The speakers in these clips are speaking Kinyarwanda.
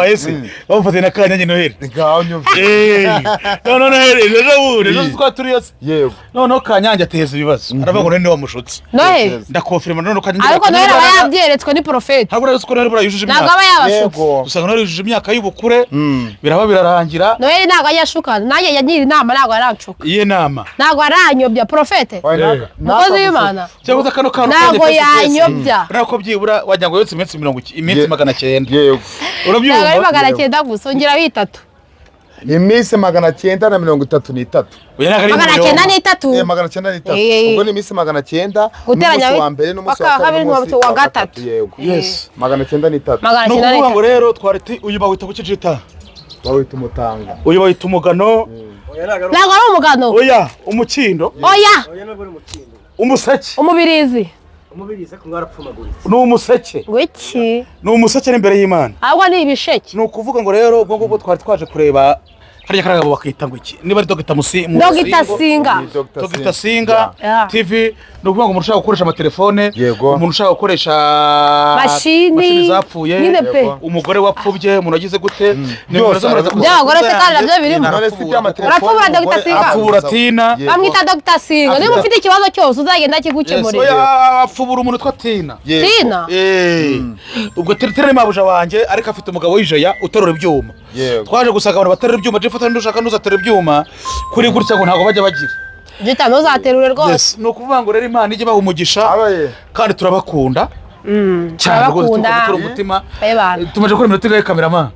Byabaye se bamufatiye na Kanyange Noheli. Ngaho nyumva. None Noheli ejo bundi, ejo twari turiyo se. Yego. Noneho Kanyange ateza ibibazo, aravuga ngo Noheli niwe wamushutse. Noheli. Ndakonfirima noneho Kanyange. Ariko Noheli aba yabyeretswe ni porofeti. Ntabwo urazi ko Noheli buriya yujuje Ntabwo imyaka. aba yabashutse. Yego. Usanga Noheli yujuje imyaka y'ubukure, biraba birarangira. Noheli ntabwo ajya ashukana. Nanjye yagira inama, ntabwo aranshuka. Iyihe nama? Ntabwo aranyobya porofete. Umukozi w'Imana. Cyangwa se kano kantu Ntabwo kanjye face to face. yanyobya. Urabona ko byibura wagira ngo yotse iminsi mirongo iminsi 900. Yego. Ntabwo ari Urabyumva? 900 gusa, ongeraho itatu. Iminsi 933. Oya, ntabwo ari Magana mirongo. cyenda n'itatu. 903. Eh. Ubwo ni iminsi 900. Guteranya n'umunsi wa mbere n'umunsi wa wa kabiri kabiri n'umunsi n'uwa gatatu. Yego. Yes. 903. Magana Ni cyenda ukuvuga ngo n'itatu. rero twari uyu bawita ku kijita. Bawita umutanga. Uyu bawita umugano. Ntabwo ari umugano. Oya, umukindo. Oya. Umuseke. Umubirizi. Umubirizi ko mwarapfumaguritse. Ni umuseke. Ngo iki? Ni umuseke n'imbere y'Imana. Ahubwo ni ibisheke. Ni ukuvuga ngo rero ubwo ngubwo twari twaje kureba harya kariya bakita ngo iki, niba ari Dogita Musi? Dogita Singa. Ni Dr. Dogita Singa. Yeah. TV. Ni ukuvuga ngo umuntu ushaka gukoresha amatelefone, Yego. umuntu ushaka gukoresha Mashini. mashini zapfuye, Nyine pe. Yego. umugore wapfubye, umuntu wagize gute, nimero Byose ze muraza. By'abagore se kandi nabyo birimo? None si iby'amatelefone, Urapfubura Dr. umugore Singa? Apfubura Tina. Yego. Bamwita Dogita Singa. Niba ufite ikibazo cyose, uzagenda akigukemurira. Oya, apfubura umuntu witwa Tina. Yego. Tina. Ubwo Tina ni mabuja wanjye, ariko afite umugabo w'ijeya uterura ibyuma. Yego. Twaje gusanga abantu baterura ibyuma, jeff ndushaka ntuzaterura ibyuma kuri gutya ngo ntabwo bajya bagira. Jita, ntuzaterure rwose. Yes, ni ukuvuga ngo rero Imana ijye ibaha umugisha Abaye. kandi turabakunda cyane rwose. Turabakunda. Tukaba umutima. Ebana. Tumaze gukora iminota ingahe, cameraman?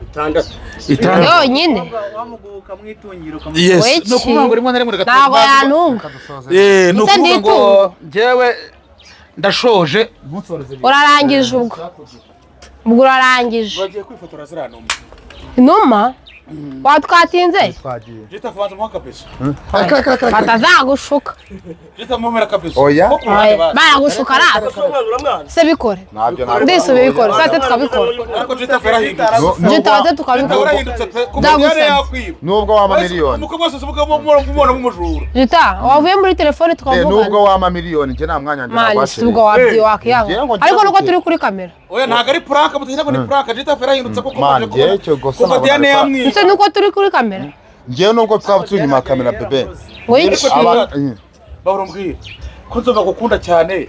Itandatu. Itanu. Yonyine. Wamuguka mwitungira. Yes. Weki. Ni ukuvuga ngo rimwe na rimwe reka Ntabwo yantunga. Ni Ese ukuvuga ngo nditunga? njyewe ndashoje. Urarangije ubwo? Ubwo urarangije? Bagiye kwifotora ziriya numa. Inuma watwatinze. Twagiye. Jita, vanza umuha akabizo. Batazagushuka. Jita, mumera akabizo. Oya. Ko ku ruhande bazi. Baragushuka rata. Se bikore. Ntabyo, ntabyo. Ndisubiye bikore sate tukabikora. Ariko Jita yarahindutse. Jita wate Jita tukabikora. warahindutse pe, kuva Ndagusabye. Diane yakwiba. Nubwo wama miliyoni. Umukobwa wese uvuga mubona nk'umujura. Jita, wavuye muri telefone Nubwo tukavugana. wama miliyoni, njye nta mwanya njye Mani si nagwashiriye. ubwo wabyi wakiyanga. Ngira ngo Ariko nuko njye- turi kuri kamera. Oya, ntabwo ari prank, mutagira ngo ni prank. Jita yarahindutse kuko Man, maje njye kubona icyo gusa kuva nabona Diane ko- yamwiba. Ese nuko turi kuri kamera? Njyewe nubwo twaba turi inyuma ya kamera, bebe. Ngo iki? Bahora umbwira ko nzova gukunda cyane,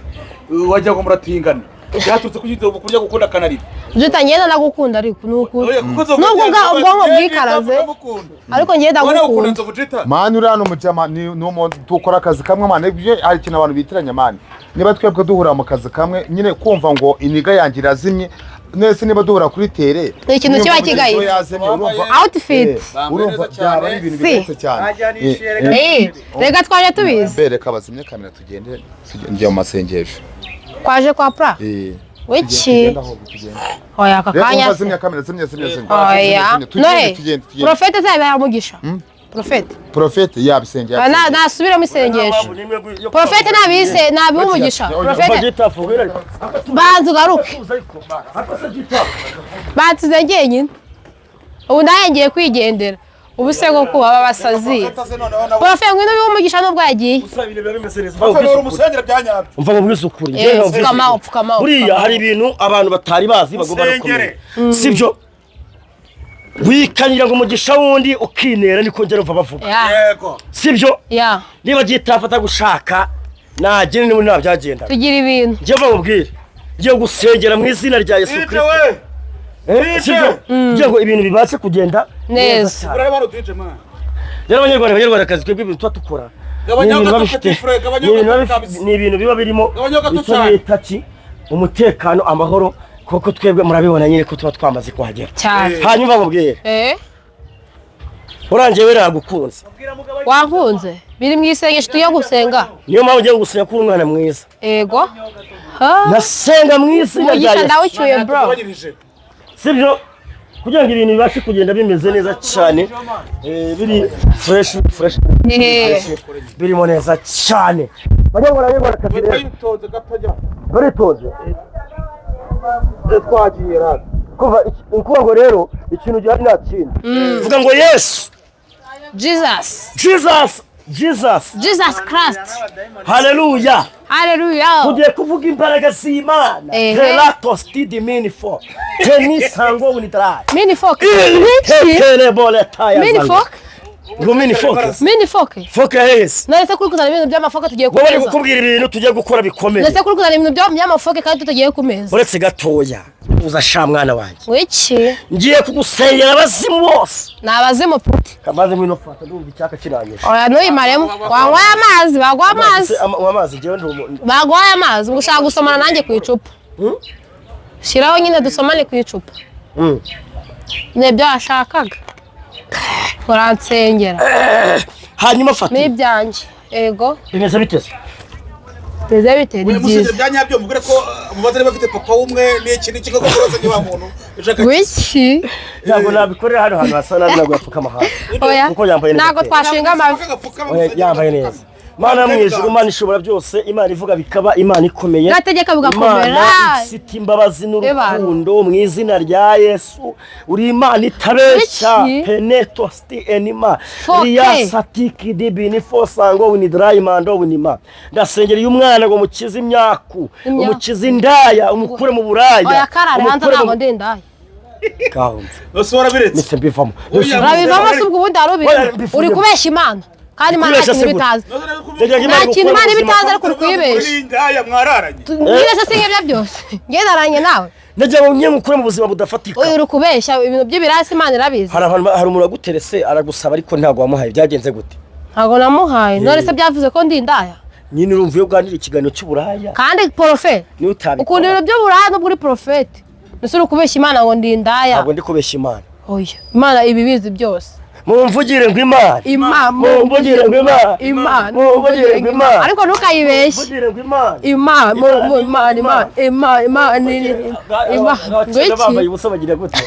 wagira ngo muratingana, byaturutse ku nzovu kurya gukunda akanarira. Jita, ngenda ndagukunda, ariko ni ukuri. Oya, kuko nzovu Nubwo ubwonko bwikaraze. Ndamukunda. Ariko ngenda Wowe ukunda ndagukunda. nzovu, Jita? Man, uriya ni umujama, ni umuntu dukora akazi kamwe, man. Ibyo hari ikintu abantu bitiranya, man. Niba twebwe duhura mu kazi kamwe nyine, kumva ngo iniga yanjye irazimye nese, niba duhura kuri tere, Ni ikintu niyo kiba mpamvu kigayitse. mugenzi we yazimye, urumva Outfit. Bambaye urumva neza cyane. byaba ari ibintu Si. bigeretse cyane. Reka twaje tubizi. Bereka bazimye kamera, tugende tugende mu masengesho. Kwaje kwa pra. Wiki. Tugende ahubwo, tugende. Oya, aka Reka kanya umva, se. zimya kamera, zimya, zimya, zimya. Oya. Zimya, tugende. Nohe. Tugende, tugende. Profete zabaye umugisha profete. Profete yabisengeye. Nasubiremo isengesho. Profete nabise nabiha umugisha profete. Banza ugaruke, bansize njyenyine. Ubu nawe ngiye kwigendera. Ubu se koko baba basazi? Profe, ngwino ubihe umugisha nubwo yagiye. Umusengere bya nyabyo. Umva ngo ukuri. Pfukama, pfukama. Buriya Pfukama. hari ibintu abantu batari bazi bagomba no kumenya, sibyo? Wikanyira ngo umugisha wundi ukinera, niko njya numva bavuga. Ya. Yego. Sibyo? Ya. Niba gitafata gushaka nagende, niba nta byagenda. Tugira ibintu. Njye bamubwire, ngiye gusengera mu izina rya Yesu DJ Kirisito. we. Sibyo? Kugira ngo ibintu bibashe kugenda Neza. Urareba hano, DJ man. Rero Abanyarwanda, Abanyarwandakazi, twebwe ibintu tuba dukora ni Gabanya ibintu biba gato, bifite Petit Frere, gabanya ni ibintu biba gato bifite kabisa. ni ibintu biba birimo Gabanya gato icyo cyane. bita ki umutekano, amahoro, kuko twebwe murabibona nyine ko tuba twamaze kuhagera. Cyane. Hanyuma bamubwire urangiye we nagukunze. Wankunze biri mu isengesho tugiye gusenga. Niyo mpamvu ugiye gusenga ko uri umwana mwiza. Ego. Ha? Nasenga mu izina rya Umugisha Yesu. ndawucyuye, bro. Tugabanyirije. Sibyo? Kugira ngo ibintu bibashe kugenda bimeze neza cyane, biri fresh fresh, birimo neza cyane. Banyarwanda, Banyarwandakazi rero, Witonze gato. baritonze. Twagiye rero. Kuva ni ukuvuga ngo rero ikintu gihari nta kindi, vuga ngo Yesu. Jesus. Jesus. Jesus. Jesus Christ. Haleluya. Haleluya. Tugiye kuvuga imbaraga z'Imana. Ehe. Relatos tidi mini fo tenisango unidrai. Mini fork. Niki? Tekelebole taya Mini zangu. fork. Ngo mini fork. Mini fork. Fork ya hese. None se kuri kuzana ibintu by'amafoke tugiye ku Wowe bari meza? kukubwira ibintu tugiye gukora bikomeye. None se kuri kuzana ibintu by'amafoke kandi tutagiye ku meza? Uretse gatoya, uza sha mwana wanjye. Wiki? Ngiye kugusengera abazimu bose. Ni abazimu pe. Kamaze ngwino fata, ndumva icyaka kiranyishe. Oya, ntuyimaremo. Wanywaye amazi, baguha amazi. Se, amazi njyewe ndi umu- Baguhaye amazi, ngo ushaka gusomana nanjye ku icupa. Shyiraho nyine dusomane ku icupa. Nibyo washakaga. Uransengera. Hanyuma fata. N'ibyanjye. Ego. Bimeze bite se? Bimeze bite? Ni Uyu musore byiza. bya nyabyo mubwire ko mubaze niba afite papa w'umwe n'iki n'iki, koko rwose ni wa muntu ushaka. Wiki? Ntabwo nabikorera hano hantu hasa nabi, ntabwo yapfukama hasi. Oya. Kuko yambaye neza Ntabwo pe. twashinga amavi. Oya, yambaye neza. Mana mu ijuru, Imana ishobora byose, Imana ivuga bikaba, Imana ikomeye. Irategeka bigakomera. Imana ifite imbabazi n'urukundo, mu izina rya Yesu. Uri Imana itabeshya. Iki? Peneto sti enima. Foke. Ria satiki dibini fosango winidrai mando winima. Ndasengera uyu mwana ngo mukize imyaku, Imyaku. umukize indaya, umukure mu buraya. Oya, karare hanze, umukure mu- ntabwo ndi indaya. Gahunda. Nose warabiretse. Mise mbivamo. Oya, Urabivamo se ubwo ubundi wari Oya, ubirimo? mbivuyemo. Uri kubeshya Imana. Kandi Imana nta Kubeshya kintu se iba itazi. Ndagira ngo Imana Nta kintu igukure Imana mu iba buzima. itazi ariko uri kuyibeshya. Indaya mwararanye. Niba se si nk'ibyo byose. Njye naranye nawe. Ndagira ngo nyine mukure mu buzima budafatika. Uyu uri kubeshya ibintu by'ibirasi, Imana irabizi. Hari abantu, hari umuntu waguterese aragusaba ariko ntabwo wamuhaye, byagenze gute? Ntabwo namuhaye. None se byavuze ko ndi indaya? Nyine urumva iyo uganira ikiganiro cy'uburaya Kandi porofe. niyo utabikora. Ukunda ibintu by'uburaya nubwo uri porofeti. Mbese uri kubeshya Imana ngo ndi indaya? Ntabwo ndi kubeshya Imana. Oya. Imana ibibizi byose. Mumvugire ngo Imana. Imana. Mumvugire ngo Imana. Imana. Mumvugire ngo Imana. Ariko ntukayibeshye. Mumvugire ngo Imana. Imana, Imana, Imana, Imana, Imana, Imana. Abakera bambaye Ngwiki. ubusa bagira gute?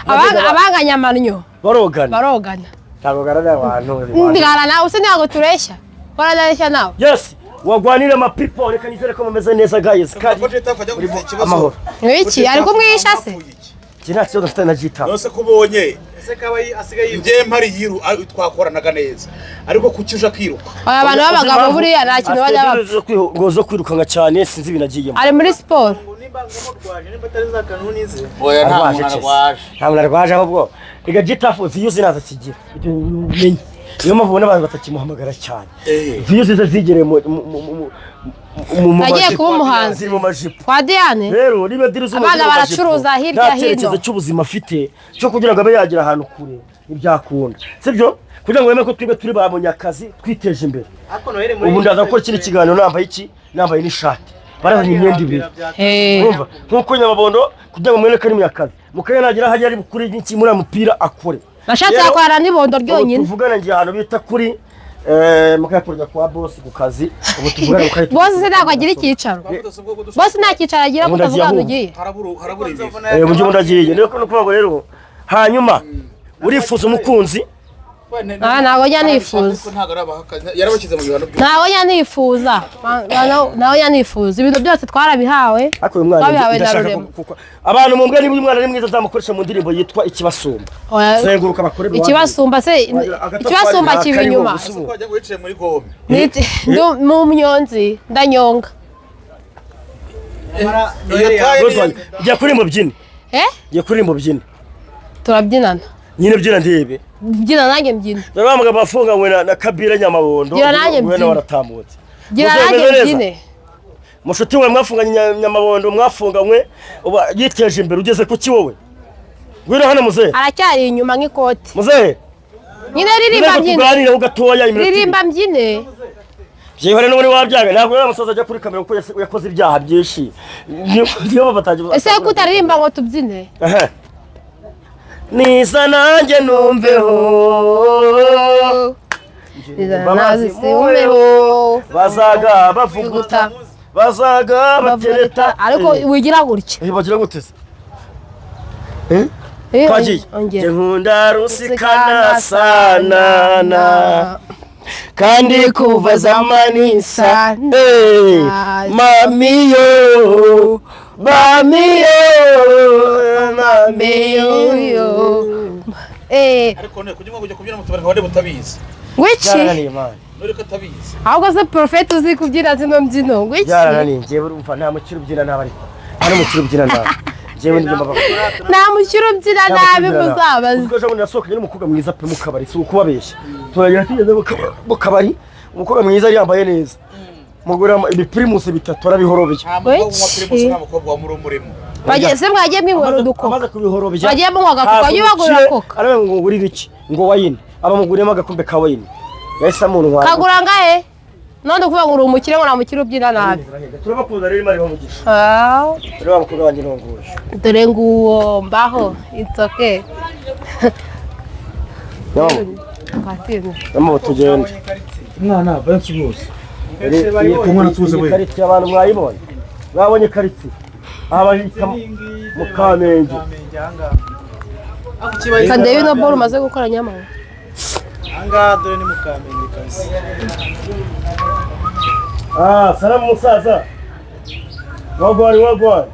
Abanganya amannyo Barogana. barogana. Ntabwo garana abantu. Ndigana nawe se, ntabwo tureshya. Waranareshya nawe. Yes, wagwanira ama people, reka nizere ko mumeze neza guys. Kandi Ko Jita akajya kugira ikibazo. amahoro. Ngwiki, ari kumwisha se? Iki nta kibazo mfite na Jita. Nose kubonye Ese kaba asigaye njye mpari yiru twakoranaga neza, ariko kuki uje akiruka? Oya, abantu b'abagabo buriya nta kintu bajya bapfa. Ngo zo kwirukanka cyane, sinzi ibintu agiyemo. Ari muri siporo. ngo nimba ngamurwaje, nimba atari za kanuni ze. Oya. Arwaje cese. Nta muntu arwaje, ahubwo reka Gitafu viyuzi naza kigira ibyo umenye, niyo mpamvu ubona abantu batakimuhamagara cyane. Viyuzi ze zigereye mu Agiye majipo. kuba umuhanzi. Ziri mu majipo. Kwa Diane. Rero niba diri z'umuziki Abana mu majipo, baracuruza hirya nta hino. cyerekezo cy'ubuzima afite cyo kugira ngo abe yagera ahantu kure, ntibyakunda, sibyo? Kugira ngo wemere ko twebwe turi ba munyakazi twiteje imbere. Ariko Noheli muri Ubu ndaza gukora ikindi kiganiro nambaye iki, nambaye n'ishati, barazanye imyenda ibiri. Urumva nkuko Nyababondo, kugira ngo mwene ko ari munyakazi, mukanya nagira hajya ari bukure n'iki muri mupira akore. Nashatse Rero, yakorana n'ibondo ubu ryonyine. tuvugana ngiye ahantu bita kuri mukayakurya kwa boss ku kazi, ubu tuvugana mukayakurya. Bose se ntabwo agira icyicaro? Bose nta cyicaro agira ko Ubundi agiye utavuga ahantu ahubwo. ugiye. Harabura ibintu. Mu gihe umuntu agiye rero, no kuvuga ngo rero hanyuma urifuza umukunzi. Ah, ntabwo njya nifuza. Ntabwo ari abahakazi, yarabashyize mu bihano by'ubu. Ntawe njya nifuza. Ntawe njya nifuza. Ibintu byose twarabihawe. Ariko uyu mwana Twabihawe na ndashaka Rurema. abantu mumbwe niba uyu mwana ari mwiza nzamukoresha mu ndirimbo yitwa Ikibasumba. Oya, Zenguruka bakore. Ikibasumba se, ikibasumba kiba inyuma. Wajya wicaye muri gome. Mu myonzi ndanyonga. Iyo taye ni Jya kuri mu byine. Eh? Jya kuri mu byine. Turabyinana. Nyine byina ndebe. Byina nanjye mbyina. Dore wa mugabo wafunganywe na Kabila Nyamabondo. Gira nanjye we mbyine. nawe waratambutse. Gira Muzehe nanjye umeze neza? mbyine. Mushuti wawe mwafunganye Nyamabondo, mwafunganywe uba yiteje imbere, ugeze kuki wowe? Ngwino hano muzehe. Aracyari inyuma nk'ikoti. Muzehe. Nyine ririmba Reka mbyine. tuganireho gatoya iminota ibiri. Ririmba mbyine. Byihore n'ubundi wabyaga, ntabwo uriya musaza ajya kuri kamera kuko yakoze ibyaha byinshi. Niyo mpamvu atagira. Ese ko utaririmba ngo tubyine? Aha. Niza nanjye numveho. Nazi siwumeho. Bazaga bavuguta. Bazaga batereta. Ariko wigira gutya. Bagira gute se? Eh, Twagiye. ongera. Nkunda rusikana sana na kandi kuva zamani sana. Hey, mamiyo, mamiyo, mamiyo. Eh, Ariko ne kugira ngo ujye kubyina mu tubari nkaba mutabizi. Ngwiki? Byarananiye man. None ko atabizi. Ahubwo se porofeti uzi kubyina zino mbyino, ngwiki? Byarananiye njyewe, urumva nta mukiri ubyina nabi, ariko nta n'umukiri ubyina nabi njyewe nibyo mba. Nta mukiri ubyina nabi muzabaze. Ubwo ejo bundi nasohokanye n'umukobwa mwiza pe mu kabari, si ukubabeshya, turagera tugeze mu kabari, umukobwa mwiza yari yambaye neza, mugura ibipirimusi bitatu arabihorobye. Nta mukobwa unywa Wiki. Primus, nta mukobwa wa murumurimo. Bagiye se, mwagiye mwinywera udukoka? Amaze kubihorobya, Bagiye munywa agakoka, haza wagiye bagurira umukire, koka. aravuga ngo ngurire iki, ngo wine, abamuguriyemo agakombe ka wine, yahise amuntwara. Kagura ngahe? None ukuvuga ngo uri umukire, ngo nta mukire ubyina nabi. Turabakunda rero, Imana ibahe umugisha. Ah, Dore wa mukobwa wanjye ntunguje. Dore nguwo mbaho, it's okay. Twatinze. Nyamabo, tugende. Mwana benshi bose. Umwana tuzi we. Karitsiye abantu mwayibonye, mwabonye karitsiye aha bahita mu Kamenge. Reka ndebe ino boro umaze gukora nyamara. Ahangaha dore ni mu Kamenge kabisa. Ah, salamu musaza. Wagwan, wagwan.